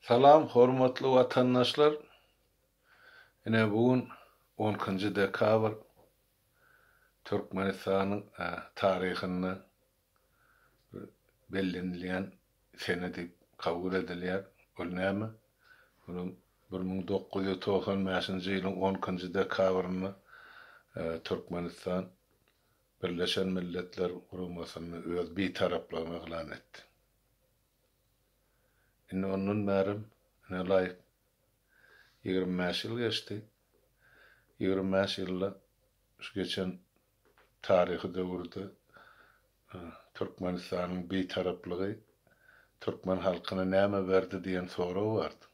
Salam hormatly watandaşlar. Ine bu gün on ikinji dekabr Türkmenistanyň taryhynda bellenilýän sene diýip kabul edilýär. Ol näme? Olam 1995-nji ýylyň on ikinji dekabrynda Türkmenistan Birleşen Milletler Guramasynda öz Bitaraplygyny yglan etdi. Indi ondan bärem ine laýyk 25 ýyl geçdi. 25 ýylda şu geçen taryhy döwürde Türkmenistanyň Bitaraplygy türkmen halkyna näme berdi diýen sorag bardy.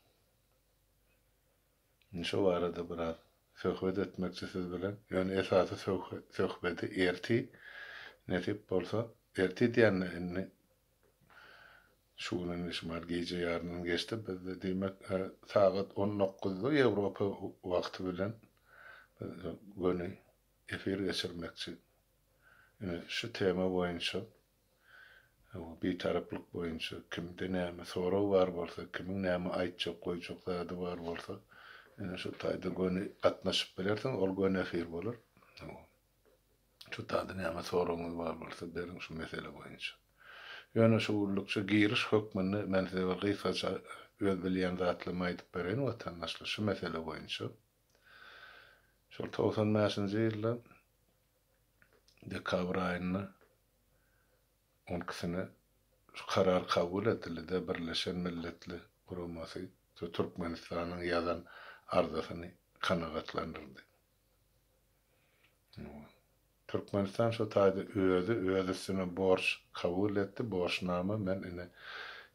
Indi şo barada biraz söhbet etmekçi siz bilen. Ýöne esasy söhbedi ertir nesip bolsa, ertir diýende indi Şu gün indi şumat gije ýaryndan geçdi. Bizde diýmek sagat on dokuzda Ýewropa wagty bilen biz göni efir geçirmekçi. Ine şu tema boýunça Bitaraplyk boýunça kimde näme sorag bar bolsa, kimiň näme aýtjak, goýjak zady bar bolsa, ine şu taýda göni gatnaşyp bilersiň, ol göni efir bolar. Şu taýda näme soragyňyz bar bolsa beriň şu mesele boýunça. Ýöne şu günlükçe giriş hökmünde men size bir gysgaça öz bilýän zatlarymy aýdyp bereýin watandaşlar şu mesele boýunça. Şol 95-nji ýylda dekabr aýynda on ikisine şu karar kabul edildi-de Birleşen Milletli Guramasy Türkmenistanyň ýazan arzasyny kanagatlandyrdy. Türkmenistan şo taýda özi öz üstüne borç kabul etdi, borçnama, men ine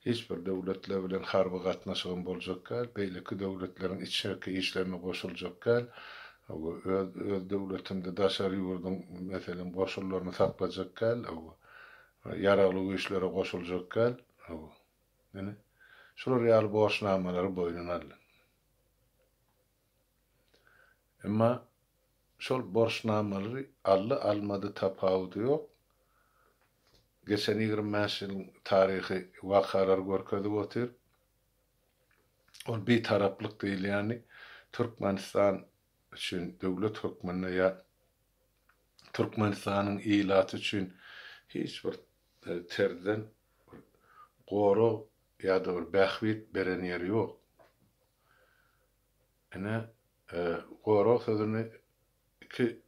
hiç bir döwletler bilen harby gatnaşygym boljak däl, beýleki döwletleriň içerki işlerine goşuljak däl, öz öz döwletimde daşary ýurduň meselem goşunlaryny saklajak däl, ýaragly güýçlere goşuljak däl, ine şular ýaly borçnamalary boýnuna aldy. Emma şol borçnamalary aldy-almady tapawudy ýok. Geçen 25 ýylyň taryhy wakalary görkezip otyr. Ol bitaraplyk diýilýäni Türkmenistan üçin döwlet hökmünde ýa Türkmenistanyň ilaty üçin hiç bir terzden bir gorag ýa-da bir bähbit beren ýeri ýok. Ine, gorag sözüni iki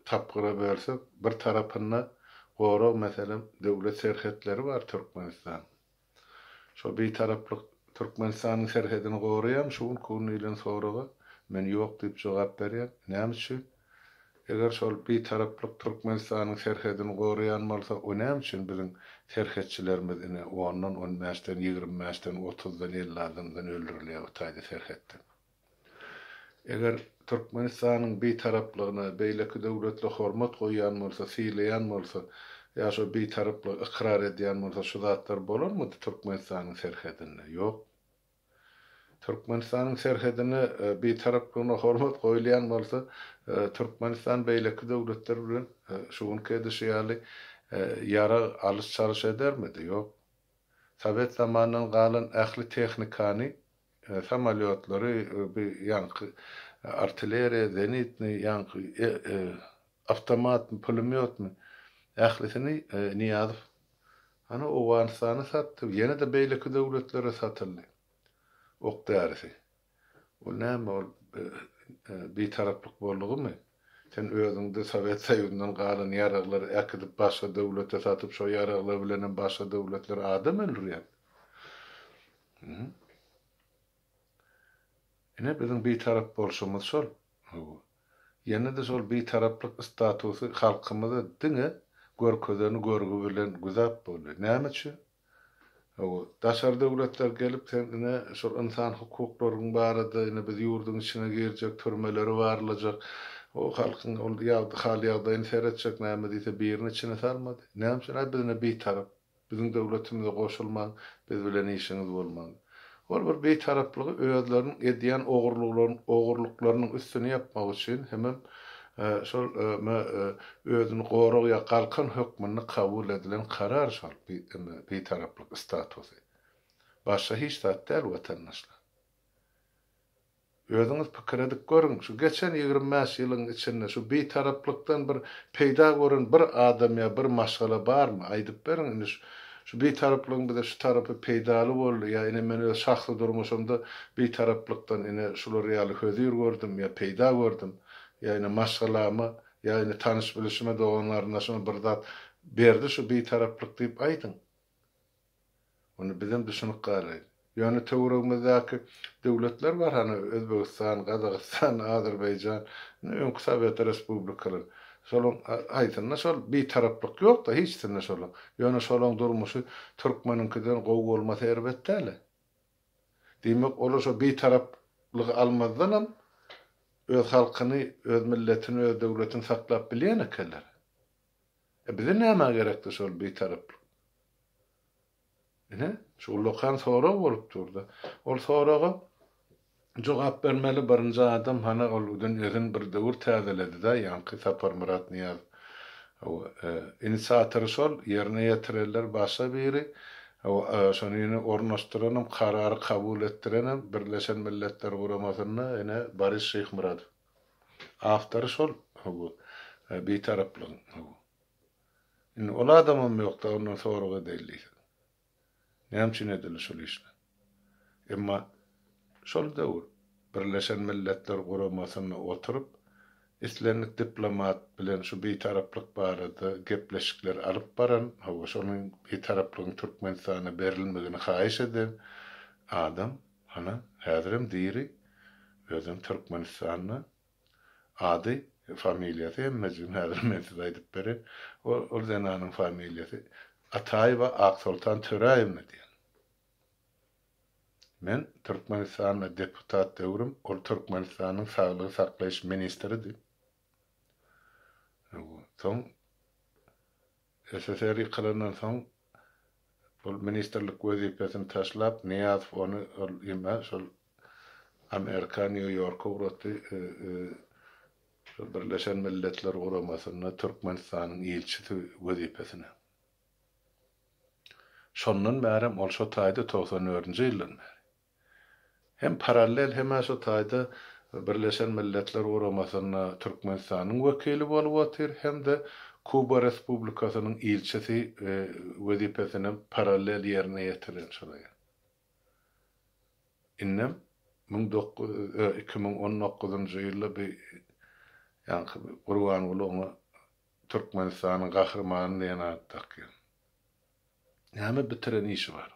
tapgyra bölsek, bir tarapynda gorag, meselem, döwlet serhetleri bar Türkmenistan. Şo Bitaraplyk Türkmenistanyň serhedini goraýarmy şu günki gün diýlen soraga men ýok diýip jogap berýän. Näme üçin? Eger şol Bitaraplyk Türkmenistanyň serhedini goraýan bolsa, o näme üçin biziň serhetçilerimiz ine ondan, on bäşden, ýigrimi bäşden, otuzdan, elli adamdan öldürilýär o taýda serhetde? Eger Türkmenistanyň Bitaraplygyna beýleki döwletler hormat goýýan bolsa, sylaýan bolsa, ýa şo Bitaraplygy ykrar edýän bolsa şu zatlar bolarmydy Türkmenistanyň serhedinde? Ýok. Türkmenistanyň serhedine Bitaraplygyna hormat goýulýan bolsa, Türkmenistan beýleki döwletler bilen şu günki edişi ýaly ýarag alyş-çalyş edermidi? Ýok. Sowet zamanyndan galan ähli tehnikany, samolýotlary, bu ýaňky artilleriýa, zenitnyý, ýaňky awtomatmy, pulemýotmy, ählisini Nyýazow Hany Owganystana satdy, ýene-de beýleki döwletlere satyldy. Ok-därisi. Ol näme ol bitaraplyk boldugymy? Sen özüňde Sowet Soýuzyndan galan ýaraglary äkidip başga döwlete satyp şo ýaraglar bilenem başga döwletler adam öldürýär. Ine biziň bitarap bolşumyz şol. Hawa. Ýene-de şol bitaraplyk statusy halkymyza diňe görkezeni görgi bilen güzap boldy. Näme üçin? Hawa, daşary döwletler gelip sen ine şol ynsan hukuklaryň barada ine biz ýurduň içine girjek, türmeleri barlajak, o halkyň ol hal-ýagdaýyny seretjek näme diýse birini içine salmady. Näme üçin? Aý biz ine bitarap. Biziň döwletimize goşulmaň, biz bilen işiňiz bolmaň. Ol bir bitaraplygy özleriniň edýän ogurlyklarynyň üstüni ýapmak üçin hemem şol özüni gorag ýa galkan hökmünde kabul edilen karar şol bitaraplyk statusy. Başga hiç zat däl watandaşlar. Özüňiz pikir edip görüň, şu geçen 25 ýylyň içinde şu Bitaraplykdan bir peýda gören bir adam ýa bir maşgala barmy? Aýdyp beriň indi şu şu Bitaraplygyň bize şu tarapy peýdaly boldy ýa ine men öz şahsy durmuşymda Bitaraplykdan ine şular ýaly hözir gördüm ýa peýda gördüm ýa ine maşgalama ýa ine tanyş-bilişime dogan-garyndaşyma bir zat berdi şu Bitaraplyk diýip aýdyň. Ony bizem düşünip galaýyl. Ýöne töweregimizdäki döwletler bar hany Özbegistan, Gazagystan, Azerbaýjan, indi öňki sowet respublikalary. Şolaň haýsynda şol bitaraplyk ýok-da hiçsinde şolaň. Ýöne şolaň durmuşy türkmeniňkiden gowy bolmasa erbet däl-ä. Diýmek olar şo bitaraplygy almazdanam öz halkyny, öz milletini, öz döwletini saklap bilýän ekenler. E bize nämä gerekdi şol bitaraplyk? Ine, şu ullakan sorag bolup dur-da. Ol soraga jogap bermeli birinji adam hany ol uzyn-ezin bir döwür täzeledi-dä, ýaňky Saparmyrat Nyýazow. Hawa, inisiatory şol, ýerine ýetirenler başga biri. Hawa, şony ýene ornaşdyranam, karary kabul etdirenem Birleşen Milletler Guramasynda ine Boris Şyhmyradow. Awtory şol, hawa, Bitaraplygyň, hawa. Indi ol adamam ýokda ondan sorag edeýli diýseň. Näme üçin edildi şol işler? Emma şol döwür Birleşen Milletler Guramasynda oturyp, islendik diplomat bilen şu bitaraplyk barada gepleşikleri alyp baran, hawa, şonuň bitaraplygyň Türkmenistana berilmegini haýyş eden adam, hana, häzirem diri, özem Türkmenistanda. Ady, familiýasy hemmejigini häzir men size aýdyp bereýin. Ol zenanyň familiýasy Ataýewa Aksoltan Töräýewna diýen. Men Türkmenistanda deputat döwrüm ol Türkmenistanyň saglygy saklaýyş ministridi. Soň SSR ýykylandan soň ol ministrlik wezipesini taşlap, Nyýazow ony ol ýeme şol Amerika Nýu-Ýorka ugratdy. Şol Birleşen Milletler Guramasynda Türkmenistanyň ilçisi wezipesine. Şondan bärem ol şo taýda 94-nji ýyldan bäri. Hem parallel hem-ä şo taýda Birleşen Milletler Guramasynda Türkmenistanyň wekili bolup otyr, hem-de Kuba Respublikasynyň ilçisi wezipesinem parallel ýerine ýetirýän şol aýal. Indem 2019-njy ýylda bi ýaňky Gurbanguly oňa Türkmenistanyň Gahrymany diýen at dakýar. Näme bitiren işi bar?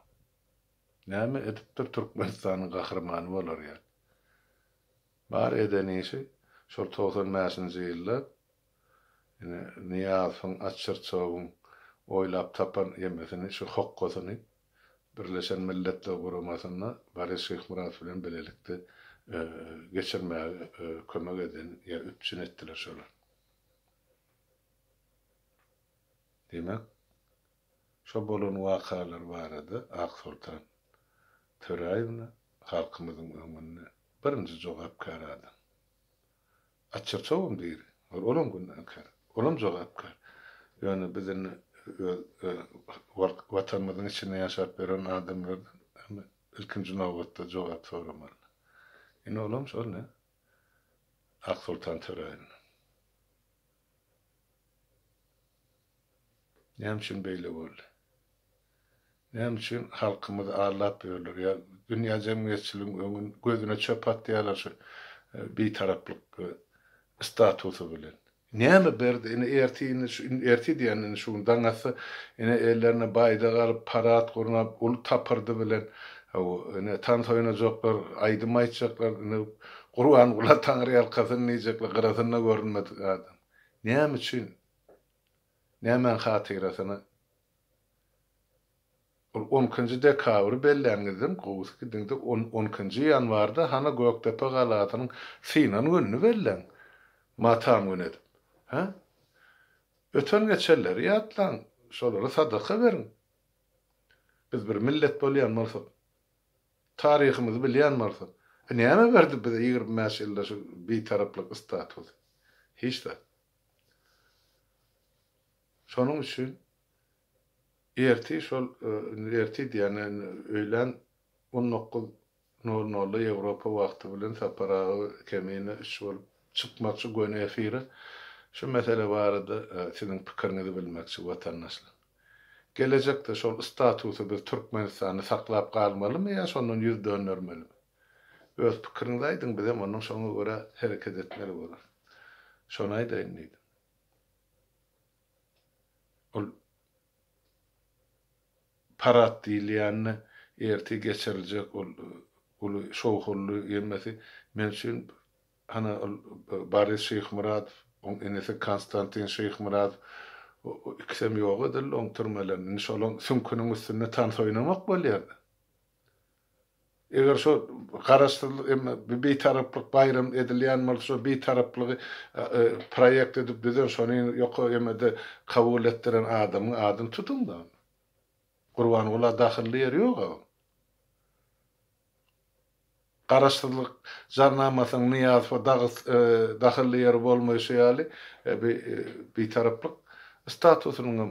Näme edipdir Türkmenistanyň gahrymany bolar ýaly? Bar eden işi şol 95-nji ýylda ine Nyýazowyň, Açyrçowyň oýlap tapan ýemesini, şu hokgasyny Birleşen Milletler Guramasynda Boris Şyhmyradow bilen bilelikde geçirmäge kömek eden ýa üpjün etdiler şolar. Diýmek, Şo bolan wakalar barada Aksoltan Töräýewna halkymyzyň öňünde birinji jogapkär adam. Açyrçowam diri. Ol olam günäkär. Olam jogapkär. Ýöne biz indi öz Watanymyzyň içinde ýaşap ýören adamlardan ilkinji nobatda jogap soramaly. Indi olam şol ne? Aksoltan Töräýewna. Näme üçin beýle boldy? Näme üçin halkymyzy aldap ýörler ýa dünýä jemgyýetçiligiň öňün gözüne çöp atýarlar şu bitaraplyk statusy bilen? Näme berdi ine ertir indi şu ertir diýýän indi şu gün daň atsa ine ellerine baýdak alyp parad gurnap uly tapyrdy bilen ine tans oýnajaklar aýdym aýtjaklar ine Gurbangula taňryýalkasyn diýjekler gyrasynda görünmedik adam. Näme üçin Nämäň hatyrasyna? Ol on ikinji dekabry belläňizden gowusy gidiňde on on ikinji ýanwarda hana Gökdepe galasynyň synan gününi belläň. Matam güni edip. Hä? Öten-geçenleri ýatlaň, şolara sadaka beriň. Biz bir millet bolýan bolsak, taryhymyzy bilýän bolsak, e näme berdi bize 25 ýylda şu bitaraplyk statusy? Hiç zat. Şonuň üçin ertir şol, ertir diýýän, öýlän. 19 nol nolda Ýewropa wagty bilen Sapar aga Kemine üç bolup çykmakçy göni efire. Şu mesele barada siziň pikiriňizi bilmekçi watandaşlar. Gelejekde şol statusy biz Türkmenistanda saklap galmalymy ýa şondan ýüz döndermelimi? Öz pikiriňizi aýdyň bizem ondan şoňa görä hereket etmeli bolarys. Şony aýdaýyn diýdim. Ol parad diýilýänini ertir geçiriljek ol uly şowhunly hemmesi men üçin hana ol Boris Şyhmyradow, oň inisi Konstantin Şyhmyradow ikisem ýok edildi oň türmelerinde. Indi şolaň süňküniň üstünde tans oýnamak bolýar-da. Eger şo garaşsyzlyk emma bitaraplyk baýram edilýän bolsa şo bitaraplygy proýekt edip düzen şony ýoka emede kabul etdiren adamyň adyny tutuňda onda. Gurbangula dahylly ýeri ýok a. Garaşsyzlyk jarnamasynyň Nyýazowa dahylly ýeri bolmaýşy ýaly bitaraplyk statusynyňam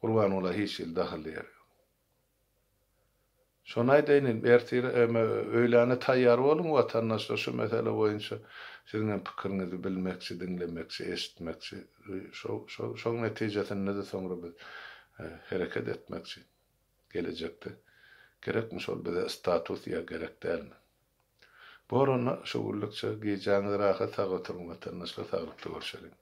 Gurbangula hiç hili dahylly ýeri ýok. Şony aýdaýyn inim, ertir eme öýläne taýýar boluň watandaşlar şu mesele boýunça siziňem pikiriňizi bilmekçi, diňlemekçi, eşitmekçi. Şo şo şoň netijesinde-de soňra biz hereket etmekçi gelejekde. Gerekmi şol bize status ýa gerek dälmi? Bor onda şu günlükçe gijäňiz rahat sag oturyň watandaşlar saglykda görşeliň.